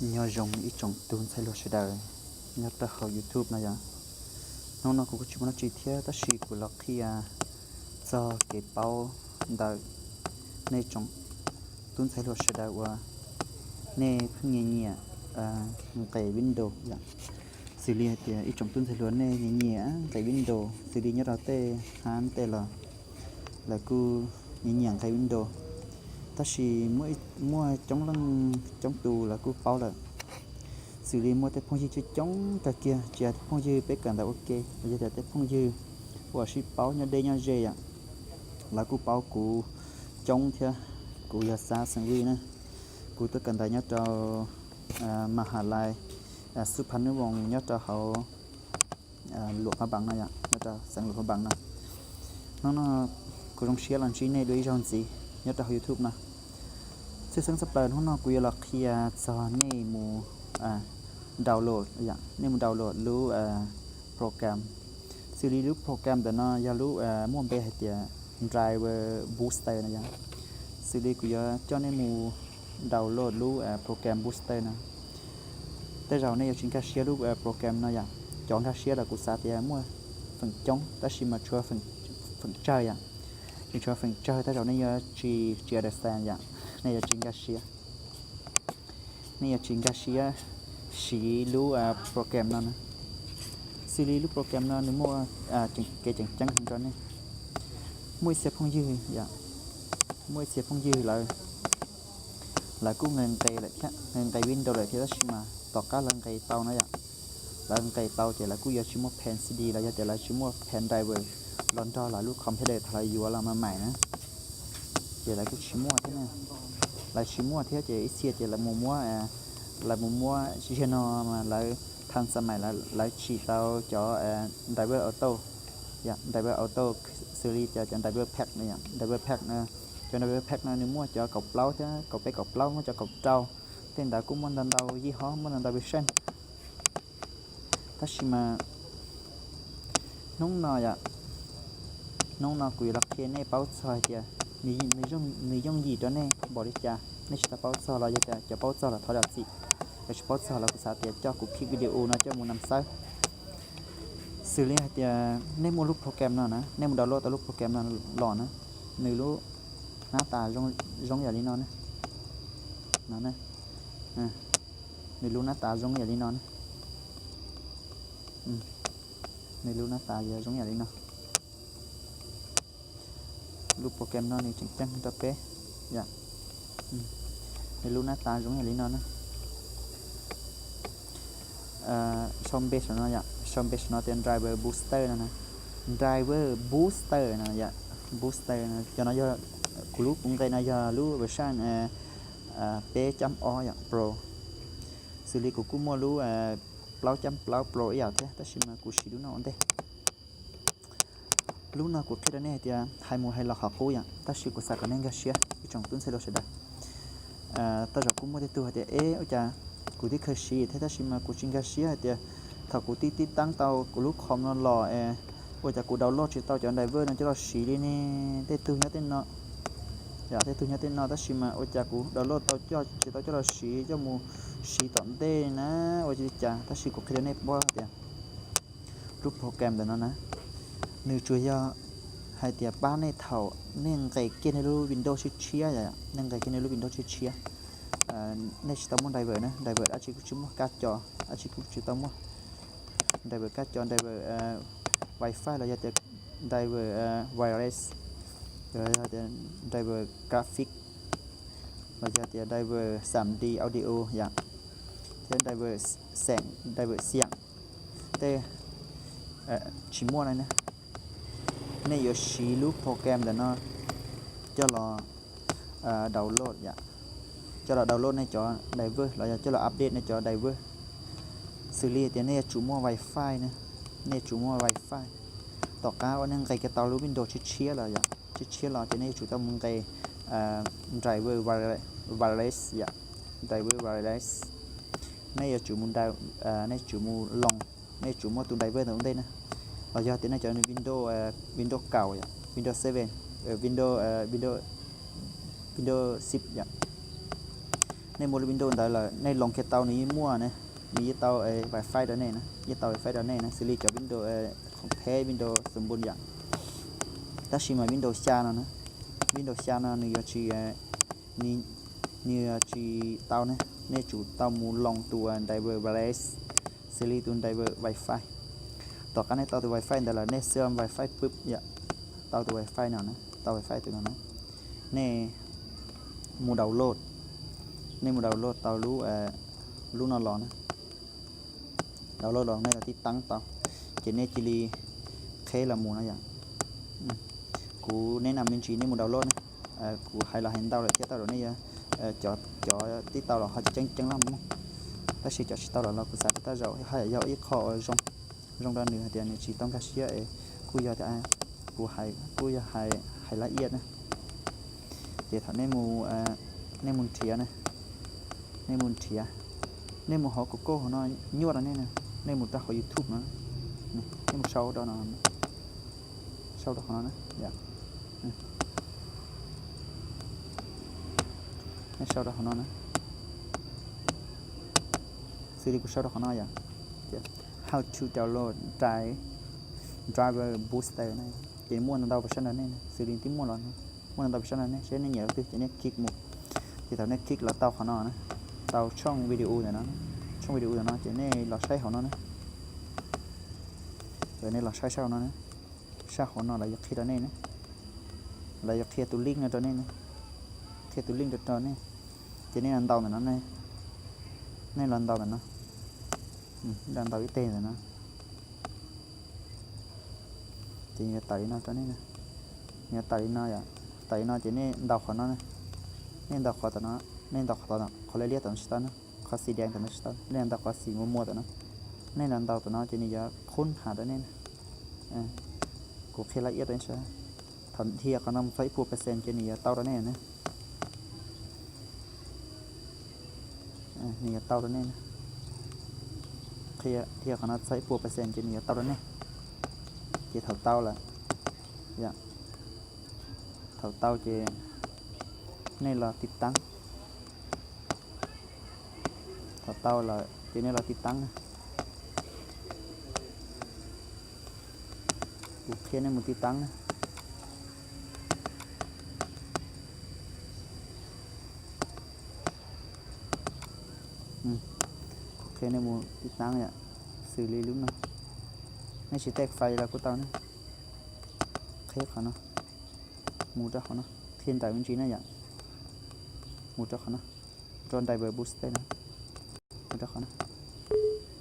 Nyob zoo ib tsoom tub ntxhais hluas sawv daws nyob rau hauv YouTube no yom. Hnub no kuv kuj tsis muaj dab tsi thiab tab sis kuv los qhia txog kev paub ntawm nej tsoom tub ntxhais hluas sawv daws uas nej pheej nyiam nyiam nqe Windows yom. Xws li hais tias ib tsoom tub ntxhais hluas nej nyiam nyiam nqe Windows, xws li nyob rau tej hab tej los lawv kuj nyiam nyiam nqe Windows. Tab sis muaj coob leej coob tus lawv kuj paub lawm. Xws li muaj tej phooj ywg coob coob kawg kiag, tsis hais tej phooj ywg peb kawm ntawv ua ke los yog tias tej phooj ywg uas sib paub nyob deb nyob ze yom, lawv kuj paub kuv coob thiab. Kuv yog Xab xeem Vij na, kuv tuaj kawm ntawv nyob rau Mahalai Xub Phav Nub Voos nyob rau hauv Luam Phaj Npaas no yom, nyob rau xeev Luam Phaj Npaas no. Hnub no kuv zoo siab los ntsib nej dua ib zaug ntxiv nyob rau hauv YouTube no. Tshwj xeeb tshaj plaws hnub no kuv yuav los qhia txog nej mus download, nej mus download lub program. Xws li lub program ntawm no yog lub muaj npe hais tias Driver Booster no yom. Xws li kuv yuav coj nej mus download lub program Booster no. Tej zaum nej yuav tsis nkag siab lub program no yom. Cov nkag siab los kuv xav tias muaj feem coob tab sis mas tshuav feem tsawg yom. Nws tshuav feem tsawg tej zaum nej yuav tsis, tsis understand yom, nej yuav tsis nkag siab. Nej yuav tsis nkag siab siv lub program no na. Xws li lub program no nws muaj kev tseem ceeb heev rau nej. Muaj ib txhia phooj ywg, muaj ib txhia phooj ywg lawv, lawv kuj nqe nqe lawm thiab, nqe nqe Windows lawm thiab tab sis mas tom qab lawv nqe tau no yom, lawv nqe tau ces lawv kuj yuav tsis muaj phev C D los yog tias lawv tsis muaj phev driver los nrog lawv lub computer thaum lawv yuav los mas maim na. Ces lawv kuj tsis muaj thiab, lawv tsis muaj thiab ces ib txhia ces lawv mus muab, lawv mus muab ziag no mas lawv tha xa mais, lawv tsim tau cov driver auto, driver auto, xws li cov, cov driver pack no, driver pack no, cov driver pack no nws muaj cov kaum plaub thiab kaum peb kaum plaub, muaj cov kaum rau. Tej ntawd kuj muaj ntau ntau yij hob, muaj ntau ntau version. Tab sis mas hnub no yom, hnub no kuv yuav los qhia nej paub txog hais tias nws yooj yim rau nej npaum li cas. Nej tsis tau paub txog los yog tias cov paub txog los thov zam txim, cov tsis paub txog los kuv xav tias coj kuv clip video no coj mus nam xawb. Xws li hais tias nej muaj lub program no na, nej mus download tau lub program no los na, nws lub nab tas zoo yam li no na. No, nws lub nab tas zoo yam li no na. Nws lub nab tas yog zoo yam li no. Lub program no nws tseem ceeb rau peb yom. Nws lub nab tas zoo yam li no na. Sau npe saum no yom, sau npe saum no tias Driver Booster no na. Driver Booster no yom, Booster no, cov no yog, kuv lub kuv nqe no yog lub version peb cam ob yom, Pro. Xws li kuv kuj muaj lub plaub cam plaub Pro ib yam thiab tab sis mas kuv siv lub no ua ntej. Lub no kuv qhia rau nej hais tias hais mus hais los qhov qub yom, tab sis kuv xav kom nej nkag siab ib tsoom tub ntxhais hluas sawv daws. Tej zaum kuj muaj tej tug hais tias, eb, ua cas kuv twb khaws siv thiab tab sis mas kuv tsis nkag siab hais tias thaum kuv tib tib tab tau kuv lub com no los es ua cas kuv download tsis tau cov driver no coj los siv li ne? Tej tug nyob tej no, yom, tej tug nyob tej no tab sis mas ua cas kuv download tau coj tsis tau coj los siv, coj mus siv tom ntej na, ua li cas? Tab sis kuv qhia rau nej paub hais tias lub program ntawm no na, nws tsuas yog hais tias pab nej thaum nej nqes kiag nej lub Windows tshiab tshiab, nej nqes kiag nej lub Windows tshiab tshiab, nej tsis tau muaj driver na, driver dab tsi kuj tsis muaj, kab co dab tsi kuj tsis tau muaj, driver kab co, driver Wi-Fi los yog tias driver wireless, los yog tias driver graphic, los yog tias driver xam D audio yom, thiab driver xeem, driver xiam, tej tsis muaj na. Nej yuav siv lub program ntawm no coj los download yom, coj los download nej cov driver los yog coj los update nej cov driver. Xws li tias nej yuav tsum muaj Wi-Fi na, nej yuav tsum muaj Wi-Fi. Tom qab uas nej nqes kiag tau lub Windows tshiab tshiab los yom, tshiab tshiab los ces nej yuav tsum tau mus nqes driver wireless yom, driver wireless. Nej yuav tsum mus, nej yuav tsum mus loos, nej yuav tsum muaj tus driver ntawm ua ntej na. Los yog tias nej cov Windows, Windows kaum yom, Windows seven, Windows, Windows, Windows six yom, Nej muaj lub Windows ntawd lawm nej loos kiag tau nws yeej muaj ne, nws yeej tau Wi-Fi rau nej na, yeej tau Wi-Fi rau nej na, xws li cov Windows khoom pheb, Windows xu npun yom. Tab sis mas Windows xya no na, Windows xya no nws yuav tsis, nws yuav tsis tau ne, nej tsum tau mus loos tus driver wireless, xws li tus driver Wi-Fi. Tom qab nej tau tus Wi-Fi ntawd lawm nej xwb Wi-Fi pub yom, tau tus Wi-Fi no na, tau Wi-Fi tus no na, nej mus download, nej mus download tau lub, lub no los na, download los nej los tib taab tau, ces nej cia li qheb los mus no yom. Kuv neb nam me ntsis nej mus download na, kuv hais los hais ntau lawm thiab tej zaum nej cov tib tau los ho tsis ceeb ceeb loj muaj, tab sis cov tsis tau los los kuv xav tias tej zaum haj yam yog ib qho zoo, zoo rau nws hais tias nws tsis tau nkag siab es kuj yog tias kuv hais kuj yog hais, hais laj iab na. Ces thaum nej mus, nej mus nrhiav na, nej mus nrhiav, nej mus hauv Google hauv no nyuaj rau nej na, nej mus rau hauv YouTube no, nej mus sau rau no, sau rau qhov no na, nej sau rau qhov no na, xws li kuv sau rau qhov no yom, how to download dri- driver booster na, ces muaj ntau ntau pab sab nrog nej, xws li twb muaj los, muaj ntau ntau pab sab nrog nej, seb nej nyiam lub twg ces nej click mus. Ces thaum nej click los tau qhov no na, tau tshooj video ntawm no, tshooj video ntawm no ces nej los saib hauv no na, nej los saib sab hauv no na, sab hauv no lawv yuav qhia rau nej na, lawv yuav qhia tus link no rau nej na, qhia tus link rau rau nej, ces nej los ntaus ntawm no, nej los ntaus ntawm no, los ntaus ib teg ntawm no. Ces yuav tawm li no rau nej, yuav tawm li no, tawm li no ces nej ntaus qhov no, nej ntaus qhov tom no, nej ntaus qhov tom, qhov liab liab tom no tsis tau na, qhov xim deev tom no tsis tau, nej ntaus qhov xim muag muag tom no, nej los ntaus tom no ces nws yuav qhub has rau nej na. Kuv qhia laj iab rau nej saib, thaum dhia qhov no mus txog ib puas percent ces nws yuav tau rau nej na, nws yuav tau rau nej na, dhia qhov no txog ib puas percent ces nws yuav tau rau nej. Ces thaum tau lawm, thaum tau ces nej los tib taab, thaum tau lawm ces nej los tib taab na, kuv qhia nej mus tib taab na. Kuv qhia nej mus tib taab yom, xws li lub no, nej tsis tej fais los kuj tau ne, qhib qhov no, mus rau qhov no, qhia nrawm me ntsis na yom, mus rau qhov no, rau driver booster no, mus rau qhov no,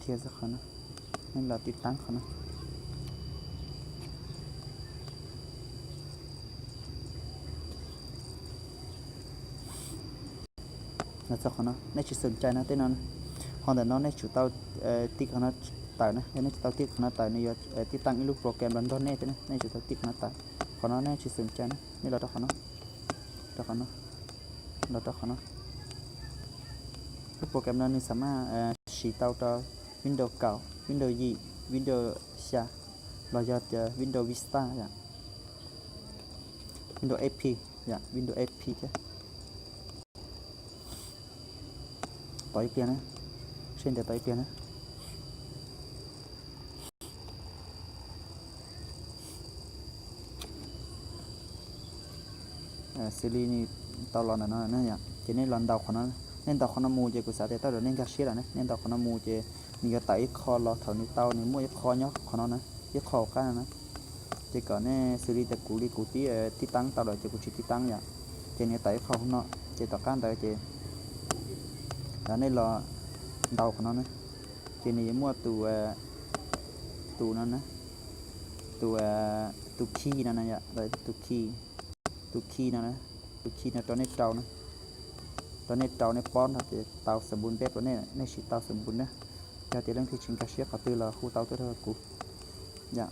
dhia txog qhov no, nej los tib taab qhov no. Los txog qhov no nej tsis xum cai no tej no, ho ntawm no nej tsum tau tib qhov no tawm na, yog nej tsis tau tib qhov no tawm nws yuav tib taab ib lub program los nrog nej thiab na, nej tsum tau tib qhov no tawm. Qhov no nej tsis xum cai na, nej los rau qhov no, rau qhov no, los rau qhov no. Lub program no nws xam maj siv tau rau Windows kaum, Windows yim, Windows xya, los yog tias Windows Vista yom, Windows X P yom, Windows X P thiab. Tos ib pliag na, seb ntev tos ib pliag na. Xws li nws tau los ntawm no na yom, ces nej los ntaus qhov no, nej ntaus qhov no mus ces kuv xav tias tej zaum nej nkag siab lawm na, nej ntaus qhov no mus ces nws yuav tawm ib qho los thaum nws tau nws muaj ib qho nyob qhov no na, ib qho hauv qab no na. Ces kom nej xws li tias kuv li kuv tib, tib taab tau lawm ces kuv tsis tib taab yom, ces nws yuav tawm ib qho hauv no, ces tom qab ntawd ces nej los ntaus qhov no na, ces nws yuav muaj tus, tus no na, tus, tus key no na yom, tus key, tus key no, tus key no rau nej rau na, rau nej rau nej pob no ces tau xas npun peb rau nej, nej siv tau xas npun na. Yog tias leej twg tsis nkag siab qhov twg los hu tau tuaj rau kuv yom.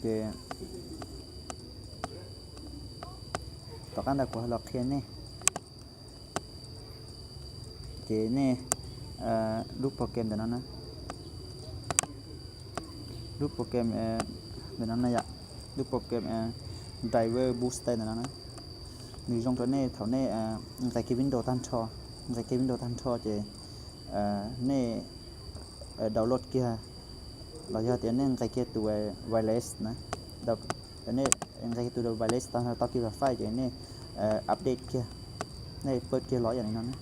Ces tom qab ntawd kuv los qhia nej, ces nej lub program ntawm no na, lub program ntawm no na yom, lub program Driver Booster ntawm no na. Nws zoo rau nej thaum nej nqes kiag Windows tag nrho, nqes kiag Windows tag nrho ces nej download kiag los yog tias nej nqes kiag tus wireless na, nej nqes kiag tus wireless tau, tau kiag file ces nej update kiag, nej pawj kiag los yam li no na.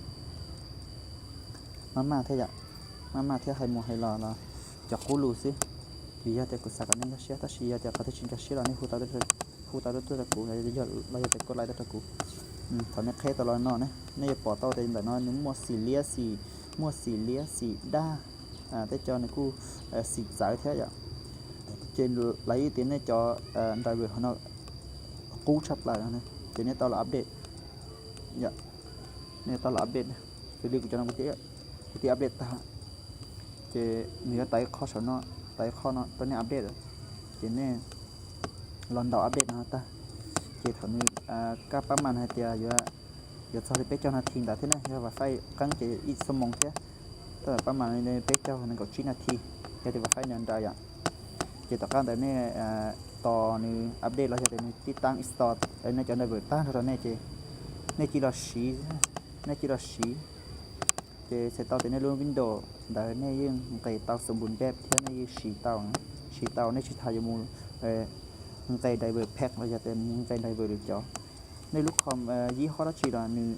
Maj maj thiab yom, maj maj thiab hais mus hais los los cov qub lus xwb. Vim yog tias kuv xav kom nej nkag siab, tab sis yog tias qhov twg tsis nkag siab los nej hu tau, hu tau tuaj rau kuv, los yog tias koj laij tuaj rau kuv. Thaum nej qheb tau los no ne, nej yuav pom tau tias ntawm no nws muaj xim liab xim, muaj xim liab xim daj, tej co nws kuj xim txawv thiab yom. Ces lawv yeej tias nej cov driver hauv no qub tshaj plaws no, ces nej tau los update. Nej tau los update, xws li kuv cov no kuv twb update tag, ces nws yuav tawm ib qho saum no, tawm ib qho no rau nej update, ces nej los ntaus update no tag, ces thaum nws, kab pab mas hais tias yuav txog li peb caug nas this ntawd thiab ne, yog file qeeb ces ib xuab moos thiab, tab pab mas li peb caug nees nkaum tsib nas this, yog tias file nws nrawm yom. Ces tom qab ntawd nej tos nws update los yog tias nws tib tag install nej cov driver tag nrho rau nej ces nej cia li los siv, nej cia li los siv. Ces txhais tau tias nej lub Windows ntawd nej yeej nqes tau xoo npus npej thiab nej yeej siv tau, siv tau, nej tsis tas yuav mus nqes driver pack los yog tias mus nqes driver lwm cov. Nej lub com yib hob dab tsi los nws,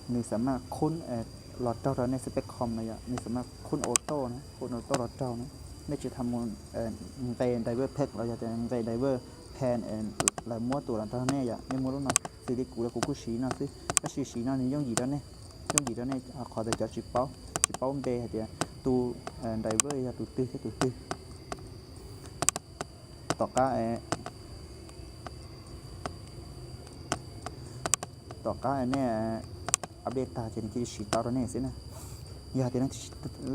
nws xam maj khoob los raug rau nej spec com no yom, nws xam maj khoob auto na, khoob auto los raug na. Nej tsis tas mus nqes driver pack los yog tias nqes driver pan lawv muab tuaj los raug nej yom. Nej muab lub no, xws li kuv los kuv kuj siv no xwb, tab sis siv no nws yooj yim rau nej, yooj yim rau nej qhov tias cov tsis paub, tsis paub npe hais tias tus driver yog tus twg thiab tus twg. Tom qab, tom qab nej update tag ces nws cia li siv tau rau nej xwb na. Yog tias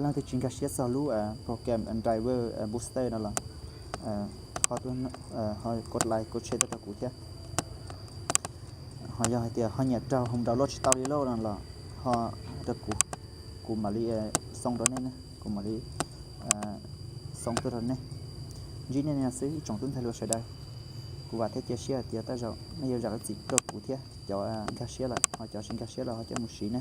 leej twg tsis nkag siab txog lub program driver booster no los ho, ho kos like kos share tuaj rau kuv thiab. Ho yog hais tias ho nyiam raug mus download tsis tau li lauj no los ho rau kuv, kuv mam li xoo rau nej, kuv mam li xoo tuaj rau nej. Ntsib nej xwb ib tsoom tub ntxhais hluas sawv daws. Kuv vam thiab cia siab hais tias tej zaum nej yuav zam lub txim rau kuv thiab cov nkag siab lawm, ho cov tsis nkag siab los ho coj mus siv ne.